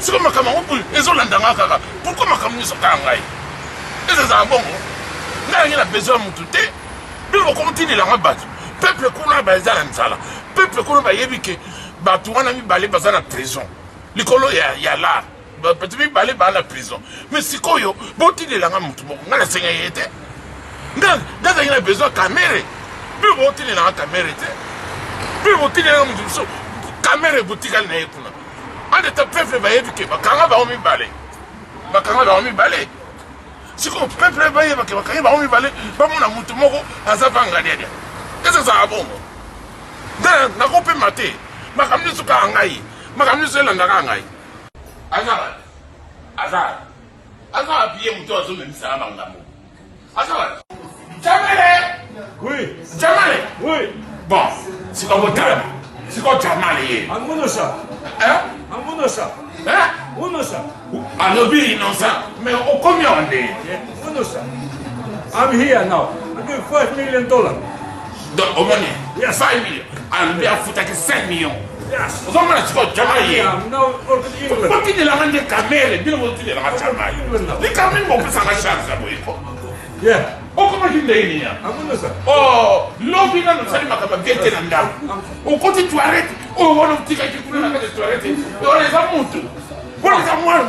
Siko makambo yango ezolanda nga kaka. Pourquoi makambo nyonso kaka ngai? Ezazala bongo. Ngai nangi na besoin ya motu te. Bino bokomotindela nga bato. Peuple kuna baza na nzala. Peuple kuna bayebi ke bato wana mibale baza na prison. Likolo ya, ya lar. Bato mibale baa na prison. Mais sikoyo botindela nga motu moko. Ngai nasenga ye te. Nga nazalaki na besoin kamere. Bino botindela nga kamere te. Bino botindela nga motu mosusu. Kamere botikali na ye kuna. Entre temps peuple bayebi ke bakanga bango mibale. Bakanga bango mibale. Sikoyo peuple bayeba ke bakangi bango mibale, bamona motu moko aza vangalialia. Eza ezala bongo. Nga nakopema te. Makambo nyonso kaka ngai. Makambo nyonso elandaka ngai. Aza wapi? Aza wapi? Aza wapi ye moto azomemisa na bangambo? Aza wapi? Jamale! Oui. Jamale! Oui. Bon, sikoyo botala. Sikoyo Jamale ye. I'm innocent. Hein? I'm innocent. Hein? Innocent. Alobi innocent, mais okomi awa nde. Yeah, innocent. I'm here now. I give $5 million. Donc omoni? Yes. 5 millions. Alobi afutaki 5 millions. Yes. Ozomona sikoyo Jamale ye. I'm now working in England. Botindelanga nde Kamere, bino botindelanga Jamale. Likambo nini bopesanga charge ya boye ko? Yeah. Okomaki ndenge nini ya? I'm innocent. Oh, lobi nano osali makambo ya bien te na ndako. Okoti toilette, oyo wana otikaki kuna na kati ya toilette, wana eza mutu. Wana eza mwana,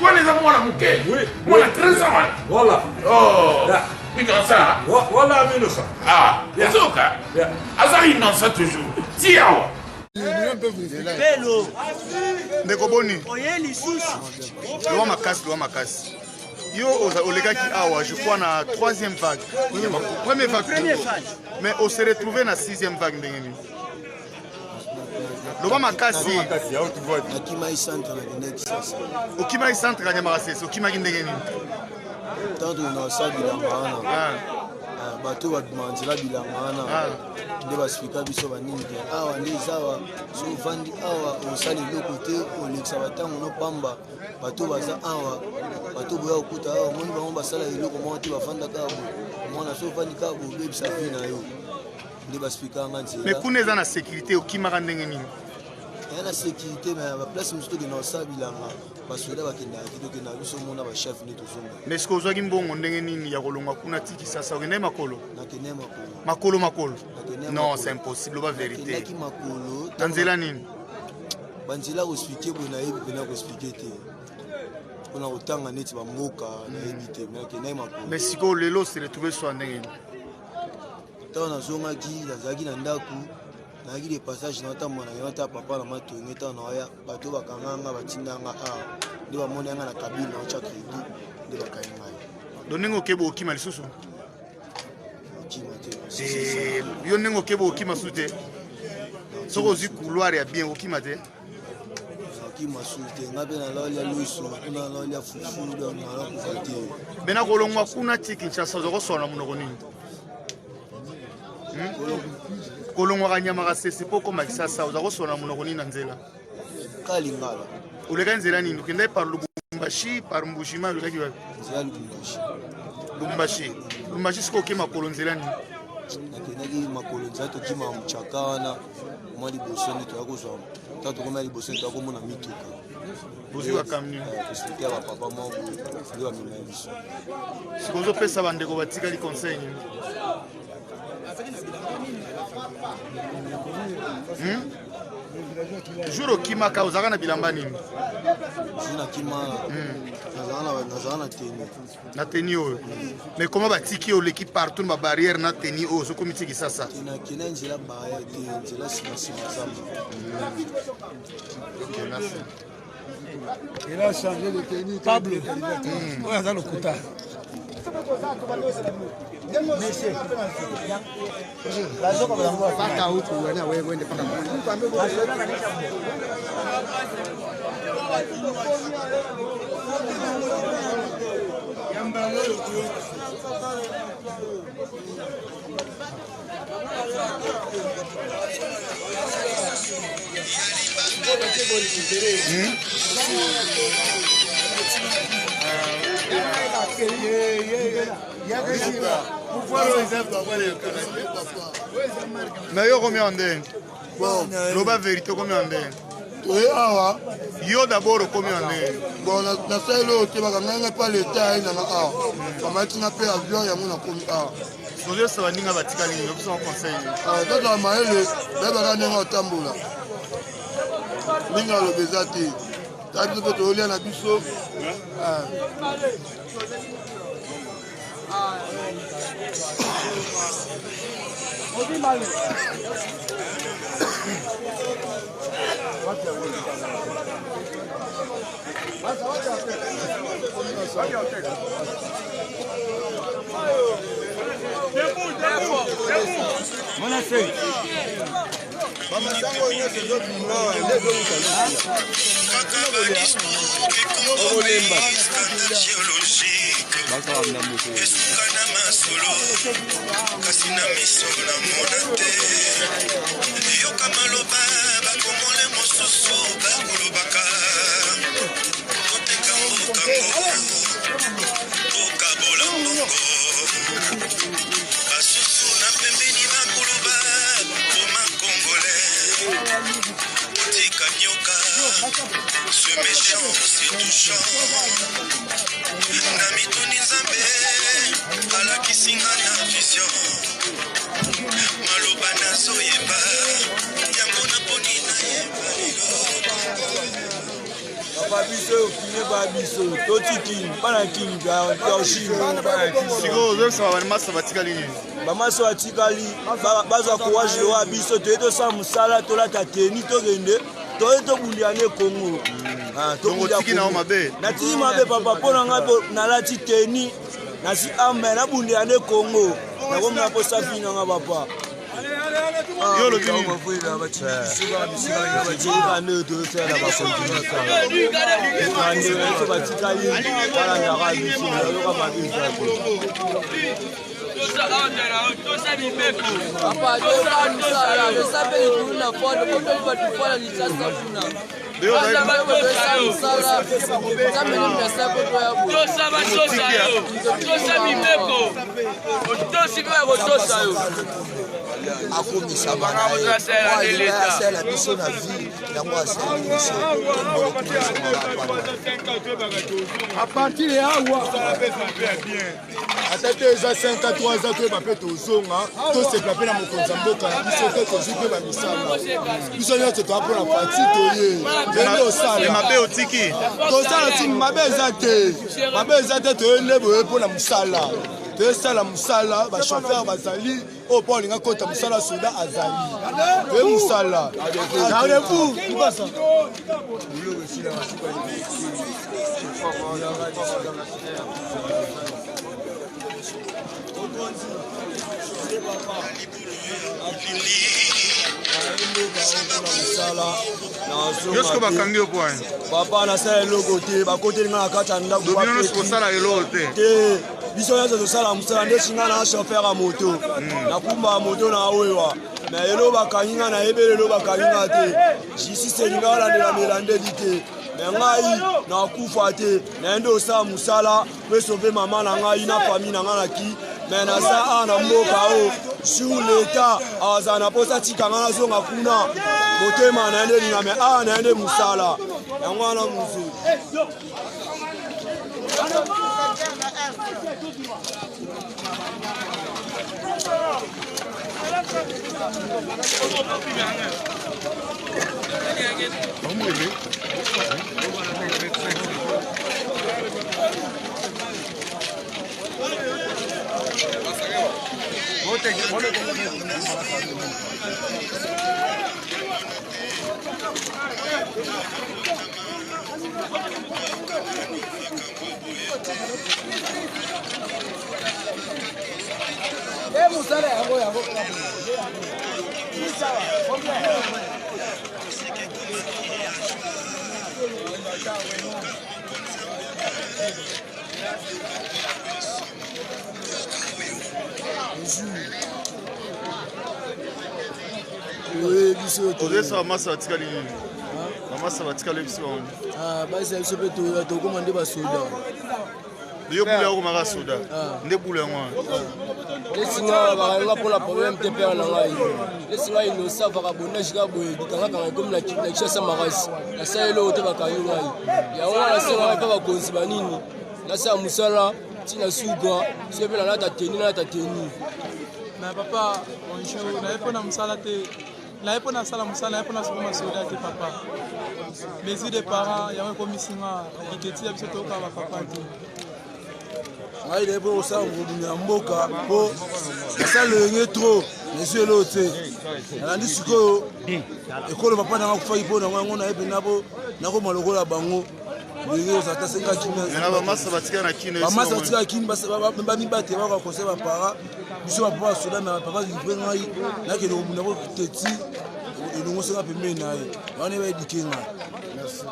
wana eza mwana moke. Oui. Mwana 13 ans wana. Voilà. Oh. Yeah. Innocent. Voilà, I'm innocent. Ah, Yeah. ozoka. Yeah. Aza innocent toujours. Ti awa. Pelo. Ndeko boni? Oye lisusu. Loba makasi, loba makasi. Yo olekaki awa, je crois na troisième vague. Première vague. Première vague. Mais on s'est retrouvé na sixième vague ndenge nini? Loba makasi. Nakimaki centre nakendaki Kisasa. Okimaki centre Kanyama Kasese, okimaki ndenge nini? Tango tokendaka kosala bilanga wana. Bato babima nzela bilanga wana. Nde basplika biso banini te. Awa nde eza awa, soki ovandi awa osala eloko te, olekisa batango no pamba. Bato baza awa, bato boya kokuta awa, omoni bango basala eloko moko te, bafanda kaka boye. Mwana soki ovandi kaka boye, obebisa vie na yo. Nde basplika nga nzela. Mais kuna eza na sécurité, okimaka ndenge nini? Eza na sécurité, mais ba place mosusu tokenda kosala bilanga, basoda bakendaka te, tokendaka biso mona ba chef nde tozonga. Mais est-ce que ozwaki mbongo ndenge nini ya kolongwa kuna ti Kisasa? Okendaki makolo? Nakendaki makolo. Makolo, makolo? Nakendaki Non, makolo. c'est impossible, loba vérité. Nakendaki makolo. Na nzela nini? Banzela koexplike boye nayebi mpena koexplike te. Mpona kotanga neti bamboka nayebi te, mais nakendaki makolo. Mais sikoyo lelo se retrouver so ndenge nini? Ntango nazongaki, nazalaki na ndako, nazalaki de passage na otambola na ngai, papa na matonge, ntango naoya, bato bakanga nga, batinda nga awa, nde bamoni nga na cabine, naotya crédit, nde bakangi ngai. Donc ndenge okeba okima lisusu? Okima te. Yo ndenge okeba okima su te? Soki ozwi couloir ya bien okima te? Okima su te, nga mpe nalaolia lusu, kuna nalaolia fufu, donc nalakufa te. Me nakolongwa kuna ti Kinshasa, oza kosola na monoko nini? Kolongwaka nyama kasese mpo okoma Kisasa, oza kosola na monoko nini na nzela? Kaka lingala. Olekaki nzela nini? Okendaki par Lubumbashi, par Mbujimayi, olekaki wapi? Nzela Lubumbashi. Lubumbashi. Lubumbashi sikoyo oke makolo nzela nini? Nakendaki makolo nzela tokima Muchaka wana, mwa liboso nde toya kozwa, ntango tokomi ya liboso nde toya komona mituka. Bozwi ba camion. Société ya bapapa moko boye nde bamema biso. Sikoyo ozopesa bandeko batikali conseil nini? Jour okimaka ozalaka na bilamba nini? Jour nakima, nazalaka na tenue. Na tenue oyo. Mais comment batiki oleki partout na ba barrière na tenue oyo soki omitiki Kisasa? Nakenda nzela barrière te, nzela nsima nsima zamba. Ok, merci. Il a changé de tenue. Pablo, oyo aza lokuta. Monsieur. Paka huku wewe wewe uende paka kule. Mais yo okomi awa ndenge? Loba vérité, okomi awa ndenge? Toye awa. Yo d'abord okomi na ndenge? Bon, nasaleli oyo te, bakangaki ngai mpa leta aye nanga awa, bamati nga mpe avion yango nakomi awa. Ozoyebisa baninga batikali nini? Opesa conseil nini? Tozala mayele, bayebaka ndenge otambola mingi, aloba eza te, ta biso mpe toyolia na biso. Bamasango nyonso ezobima nde ezoluka okolemba. Esuka na masolo, kasi na miso namona te. Yoka maloba bakongole mosusu bakolobaka: toteka mbokango, tokabola mbongo. Basusu na pembeni bakoloba: koma congolais, tika nyoka, ce méchant, c'est touchant. Na mituni, Nzambe alakisi nga na vision, maloba nazoyeba yango, naponi nayeba lelo. Papa, biso okine ba biso totiki bana Kini ya. Sikoyo ozoyebisa bamasa batikali nini? Bamasa batikali bazwa courage lowa biso, toye tosala mosala, tolata teni, tokende, toye tobundela ne Kongo. Donc otiki na yo mabe? Natiki mabe, papa, mpo na ngai nalati teni, nasi ame, nabundela ne Kongo, nakomona mposa vi nanga, papa. Yo olobi nini? Nde tozosala bakontinue, biso batikali balandaka biso, yoka mabe eza te. Papa, tosa misala, tosa mpe likulu na fondo po toli bato fola lisasa kuna. Misala Nzambe nde mesa po toya. Tosa batosa yo, tosa mibeko, otosi mpe ya kotosa yo. Akomisa bana asala biso na vie yango, asali biso. À partir ya awa, ata te eza 5 a 3 a, toyeba mpe tozonga, tosepela mpe na mokonzi ya mboka na biso te. Tozwi mpe bamisala, biso nyonso toa mpona parti, toye toyende osala. Mabe otiki? Tosala ti mabe eza te, mabe eza te. Toye nde boye mpona mosala, toyesala mosala. Bachauffeur bazali oyo mpo alinga kota mosala, soda azali, toye mosala. Rendez-vous libasa. Yo siko bakangi yo po? Papa, nasala eloko te, bakoteli nga na kati ya ndako. Bino nyonso kosala eloko te? Te, biso nyonso tosala mosala. Nde singa na chauffeur ya moto, nakumba moto na wewa, mais elo bakangi nga, nayebeli elo bakangi nga te. Justice elinga balandela melandeli te, mais ngai nakufa te. Naye nde osala mosala po esauve mama na ngai na famille na ngai naki. Mais naza awa na mboka oyo sur l'état, azala na mposa tika ngai nazonga kuna, motema na ye nde elinga, mais awa na ye nde mosala yango wana mozu. Mosala yango yango. Biso ozoyesa bamasa batikali nini? Bamasa batikali biso bango? Basi ya biso mpe tokóma nde basoda. Yo bula okomaka soda nde bula yango wana. Lesi nga bakanga mpona problème te père na ngai. Lesi ngai innocent vagabondage kaka boye bikangakanga ekomi na Kinshasa makasi. Nasali eloko te bakangi ngai. Yango wana nasengaka mpe bakonzi banini nasala mosala ntina suka soki mpe nalata teni nalata teni. Na papa bonjour, naye mpo na mosala te, naye mpo nasala mosala, naye mpo nasokoma soda te papa. Mesure des parents yango ekomisi nga eketi ya biso toyoka bapapa te. Ngai naye mpo kosala ngobunda ya mboka mpo nasala loyenge trop, nazwi eloko te. Nalandi sikoyo ekolo papa nanga akufaki mpo nango, yango naye mpenza mpo nakoma lokola bango. Ndenge ozala ta senga kimia, bamasa batika na kino, bamasa batika kini, bamibate baka conseil bapara biso bapapa basoda. Me papa livre ngai nakende kobunda po teti elongosinga pembeni na ye wana baedike ngai. Merci.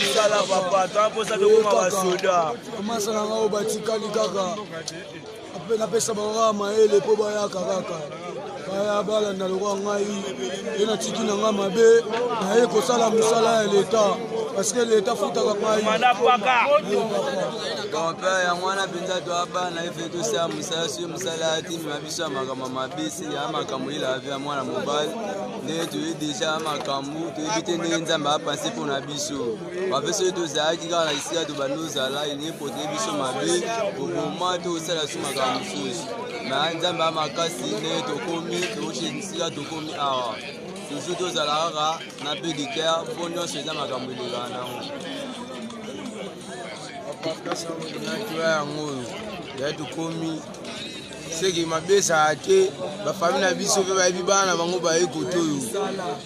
Mosala papa, toaposa tokoma basoda. Masa na ngai oyo batikali kaka, napesa bango kaka mayele mpo bayaka kaka, baya balanda lokola ngai ye. Natiki na ngai mabe, naye kosala mosala ya leta parce que leta futaka ngai. Bon père, yango wana mpenza toya bana efe tosala mosala. Soki mosala ya timema biso ya makambo mabe, se ya makambo yela ya mwana mobali ndenge toyebi deja ya makambo, toyebi te ndenge Nzambe apanse mpo na biso bape. Soki tozalaki kaka na esika tobandi ozala, elingi pote biso mabe, koboma to kosala so makambo mosusu. Ma Nzambe ya makasi, ndenge tokomi, touti esika tokomi awa, toujours tozala kaka na pe de cœur mpo nyonso eza makambo elekaka nango. Toya yango oyo ya tokomi seke mabe ezala te. Bafami na biso mpe bayebi bana na bango baye kote oyo,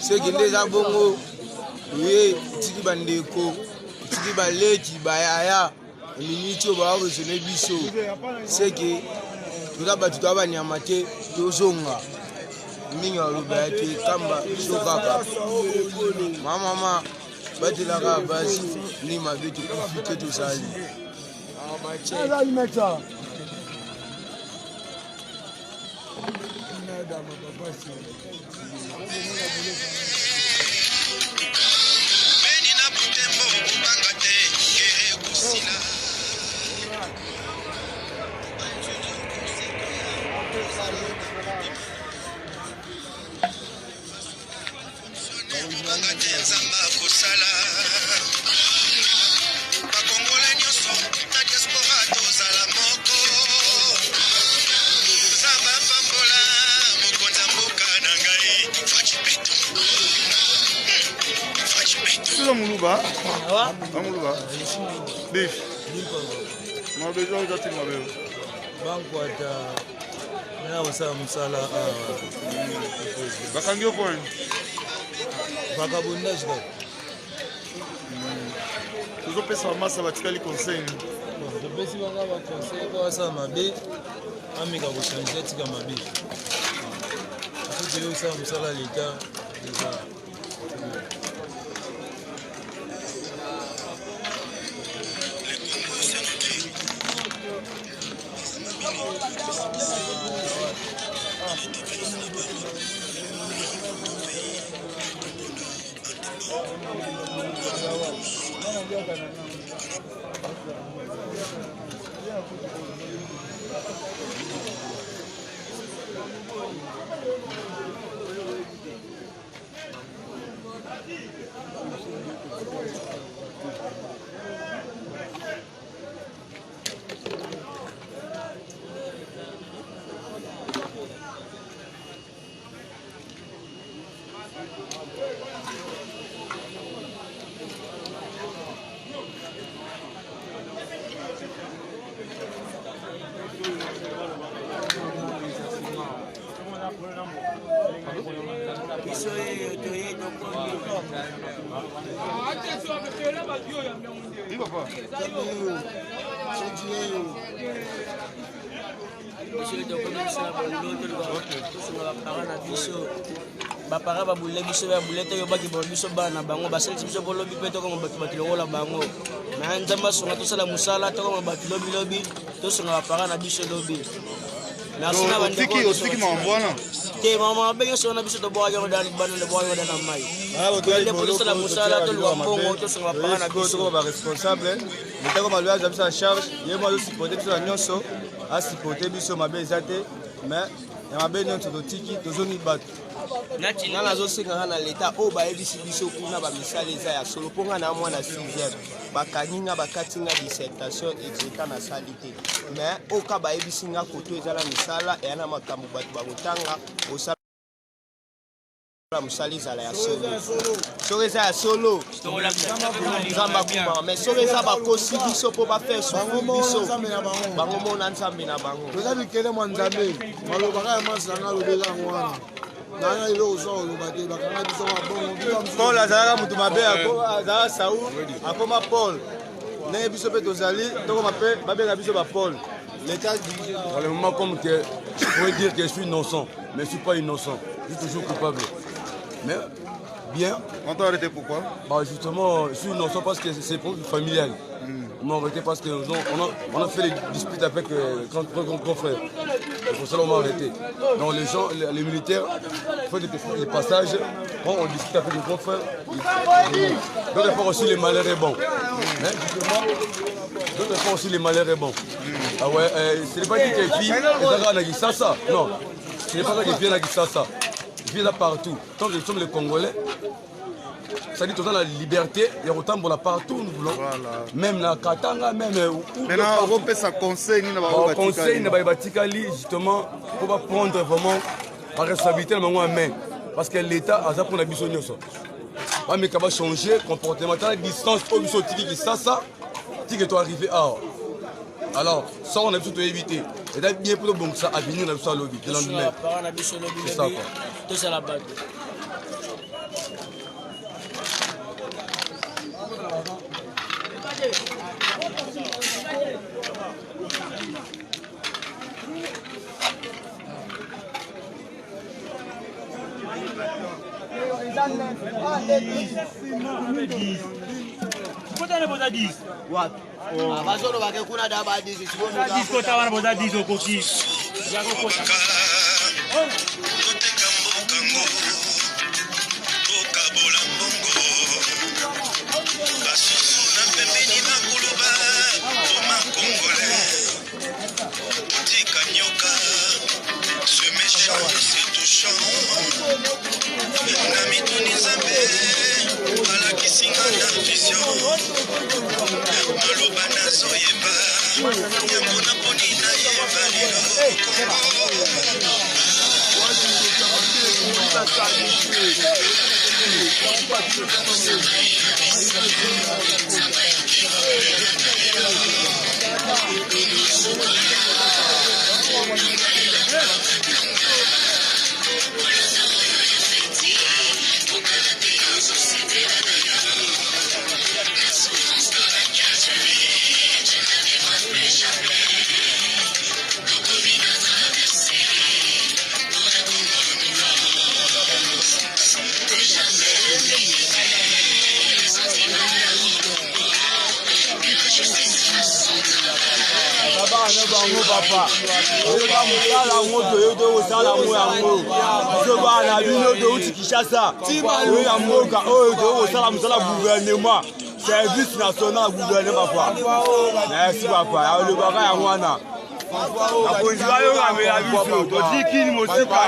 seke nde eza bongo. Oye otiki bandeko, otiki baleki, bayaya, miniti oyo baa raisonne biso, seke toza bato, toza banyama te. Tozonga mingi aloba ya te, kamba so kaka mamama batelaka basi ni mabe, tokufi te, tozali. Beni na Butembo, kobanga te, guerre ekosila. Kobanga te, Nzambe akosala. Bakongole nyonso na diaspora tozala moko. Nzambe apambola mokonzi ya mboka na ngai Fatshi Beton. Fatshi Beton. Suza muluba. Muluba. Beef. Mabe zo eza ti mabe. Bankwata na kosala mosala awa. Bakangi yo point. Vagabondage kaka. Tozopesa bamasa batikali conseil. Topesi bango baconseil po asala mabe, ameka kochange, atika mabe. Soki toye kosala mosala ya leta eza. Biso yeyo toye tokomi. Biso tokomi biso na bolingo toluka tosunga baparent na biso. Baparent babule biso babule te yobaki ba biso bana na bango basalisi biso bolobi mpe tokoma bato bato lokola bango. Me Nzambe asunga tosala mosala tokoma bato lobi lobi tosunga baparent na biso lobi. Merci na bandeko. Otiki otiki makambo wana. Te mama mabe nyonso wana biso tobwakaki yango dana libanda tobwakaki yango dana mai. Nde po tosala mosala toluka mbongo tosunga baparent na biso. Tokoma baresponsable leta koma loya aza biso na charge ye mo azosupporte biso na nyonso asupporte biso mabe eza te mais ya mabe nyonso totiki tozongi bato. Nga nazosenga nga na leta oyo bayebisi biso kuna bamisala eza ya solo mpo nga na mwana 6e bakangi nga bakati nga dissertation exeta nasali te mais oyo ka bayebisi nga koto eza na misala eya na makambo bato bakotanga kosala mosala ezala ya solo soki eza ya solo nzambe akumbaka mais soki eza bakosi biso mpo bafaire souffrir biso bango mona nzambe na bango. Toza bikele mwa nzambe malobaka ya masi nanga alobela yango wana nanga eloko so oloba te bakanga biso mabongo. Paul azalaka moto mabe, azalaka Saul akoma Paul, ndenge biso mpe tozali tokoma mpe babenga biso ba Paul. L'état dirige dans le moment comme que je pourrais dire que je suis innocent, mais je suis pas innocent, je suis toujours coupable. Mais bien. On t'a arrêté pourquoi? Bah justement, je suis innocent parce que c'est problème familial. On m'a arrêté parce qu'on on a, on a fait des disputes avec grand, grand, grand frère. Et pour cela, on m'a arrêté. Donc les gens, les militaires font des passages, quand on discute avec les grands frères, d'autres fois aussi les malheurs est bon. Mais justement, d'autres fois aussi les malheurs est bon. Ah ouais, ce n'est pas dit que vie est à Kinshasa. Non, ce n'est pas ça que vie est à Kinshasa. Vie est là partout. Tant que nous sommes les Congolais, c'est-à-dire que la liberté, il y a autant pour la partout nous voulons. Voilà. Même la Katanga, même où. Maintenant, on peut sa conseil, nous n'avons conseil, nous n'avons pas justement, pour pas prendre vraiment la responsabilité dans ma main. Parce que l'État a ça pour la mission. Mais ça va changer comportement. La distance, au biso tiki qui ça, ça, tiki toi arrivé à. Alors, ça on a besoin d'éviter. Et là, bien pour le bon ça, à venir, on a besoin de lobby. Le lendemain. C'est ça quoi. Tout ça la base. Kotana boza 10. Wapi? Bazolobake kuna da ba 10. 10 kota wana boza 10 okoki. Yako kota. Koteka mboka ngo tokabola mbongo basusu na pembeni bakoloba koma congolais tika nyoka ce méchant c'est touchant na mituni nzambe alakisi nga na vision maloba nazoyeba yango naponi nayeba lelo Bana bango papa oyeba mosala yango toyebi tokosala yango yango biso bana bino touti Kinshasa oyo na mboka oyo toyei kosala mosala gouvernement service national gouvernement papa. Merci papa, alobaka yango wana bakonzi bayokamela biso totikini mosika.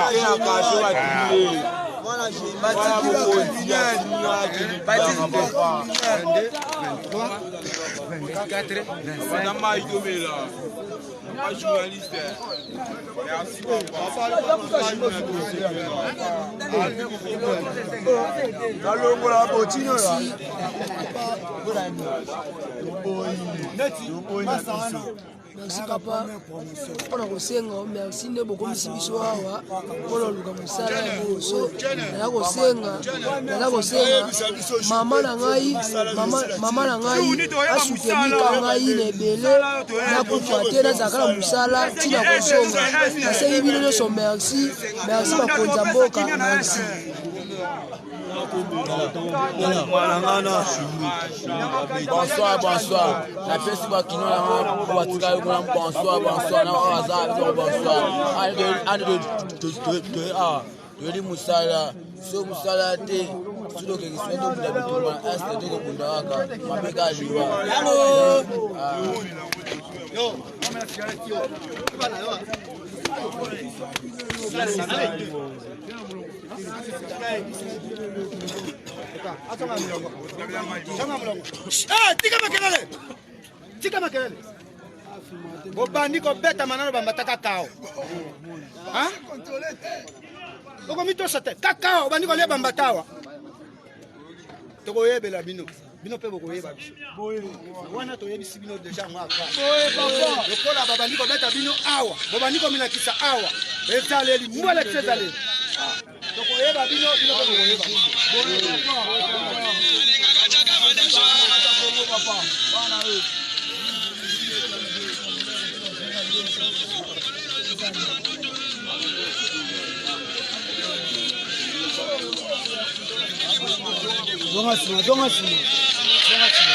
Nalongola botino ya. Merci papa mpona kosenga merci nde bokomisi biso awa mpona oluka mosala ya liboso. Naza kosenga, naza kosenga mama na ngai, mama na ngai asutenika ngai na ebele, nakufa te, nazalaka na mosala ntina kozonga. Nasengi bino nyonso merci, merci bakonzi ya mboka, merci. Bonsoir, bonsoir. Napesi bakino na nga batikali kuna bonsoir, bonsoir. Na oyo aza biso bonsoir. Ane awa toyeli mosala so mosala te soki tokeki soki tobunda bitumba este tokobunda kaka mabe kaka liwa. Tika makelele, tika makelele. Bobandi kobetama nano bambata kakao, okomitosa te. Kakao obandi kolia bambata awa, tokoyebela bino, bino mpe bokoyeba biso wana. Toyebisi bino deja yango aka lokola babandi kobeta bino awa, bobandi komilakisa awa, ezaleli mbwalakisa, ezaleli tokoyeba bino, bino mpe bokoyeba biso. Zonga nsima, zonga nsima, zonga nsima.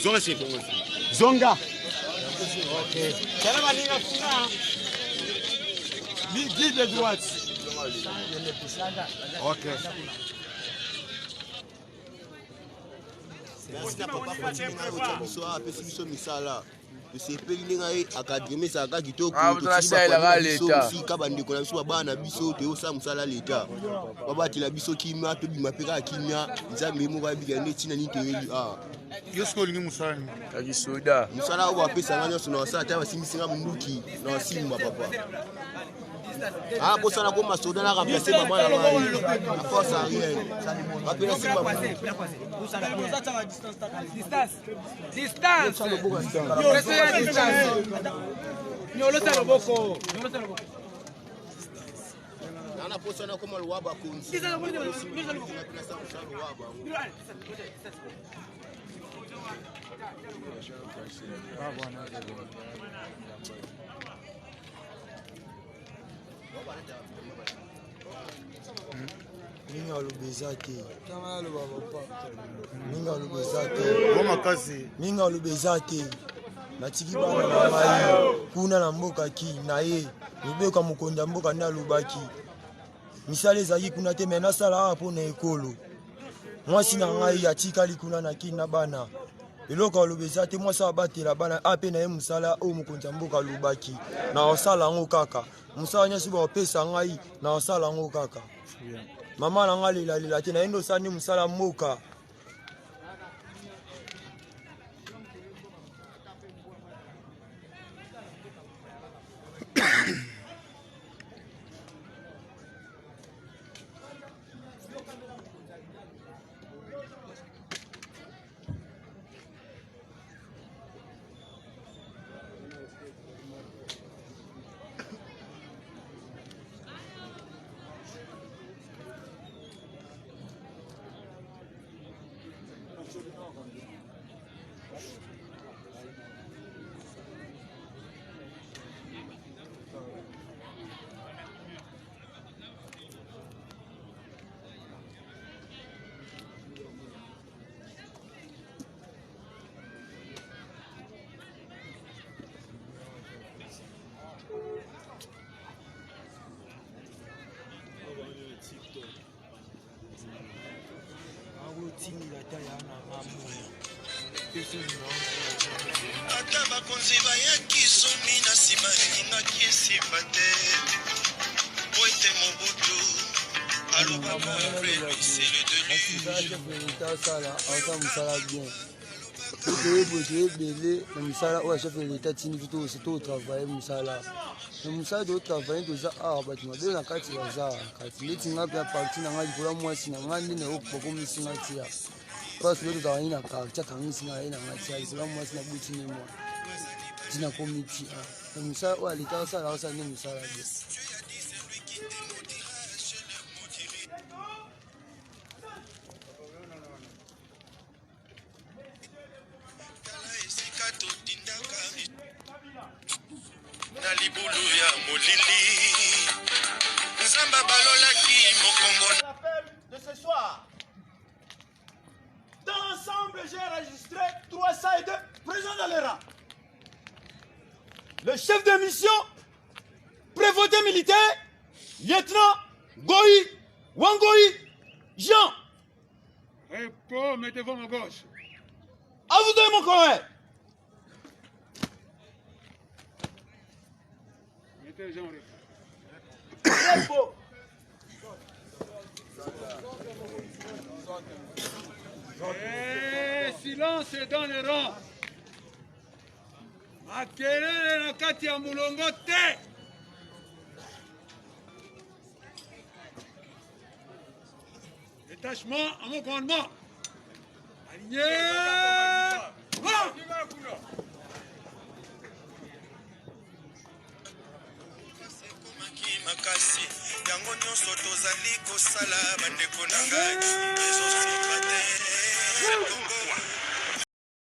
Zonga nsima, zonga. Guide droite. Ok. Merci na papa Fati ndenge ayotia biso awa, apesi biso misala, tosepeli ndenge aye akadreme, ezalaka kitoko. Tosika bandeko na biso, babana na biso, toyosala mosala leta, babatela biso kimia, tobima mpe kaka kimia. Nzambe moko ayebika nde ntina nini toyeli awa. Yo soki olingi mosala nini? Ya kisoda. Mosala oyo bapesanga nyonso na wasala, ata basimbisi nga munduki na wasimba papa. Ah, posana koma soda na remplacer mama na ngai na force arrière bapela simba. Distance, distance, distance. Nyolosa loboko, nyolosa loboko. Nana posana koma lowa bakonzi. Mingi aloba eza te, mingi aloba eza te, mingi aloba eza te. Natiki bana na ngai kuna na mboka ki na ye mibeko ya mokonzi ya mboka nde alobaki misala ezalaki kuna te, me nasala awa mpo na ekolo. Mwasi na ngai atikali kuna na kini na bana, eloko aloba eza te. Mwasi abatela bana a mpe na ye mosala oyo mokonzi ya mboka alobaki na kosala yango kaka. Mosala nyonso bakopesa ngai na kosala yango kaka. Mama na ngai alelalela te, na ye nde osala nde mosala mboka. Ata bakonzi bayaki zomi na nsima, elingaki esimba te, po ete Mobutu alobaka, c'est le début. Mosala chef de l'État asala, asala mosala bien. Toyeboye toyebele na mosala oyo chef de l'État atindi biso totravaille mosala. Na mosala totravaille toza awa bato mabe na kati baza na kati. Ndeti nga mpe parti na nga likolo ya mwasi na nga nde bakomisi nga tia. Parce que tozalaka ye na quartier akangisi nga ye na nga tia likolo ya mwasi na buti ne mwa. Tina komi tia. Na mosala oyo aleta asala asala nde mosala bien. Na libulu ya molili nzambe abalolaki mokongo. De ce soir. Dans l'ensemble, j'ai enregistré 302 présents dans les rangs. Le chef de mission, prévôté militaire, lieutenant Goï Wangoï Jean. Repos, mettez-vous à gauche. À vous deux, mon colonel. Mettez les gens au repos. Repos. Eh, silence dans les rangs. Makelele na kati ya mulongo te. Détachement à mon commandement. Aligné. Rang. Makasi yango nyonso tozali kosala, bandeko na ngai, ezosimba te.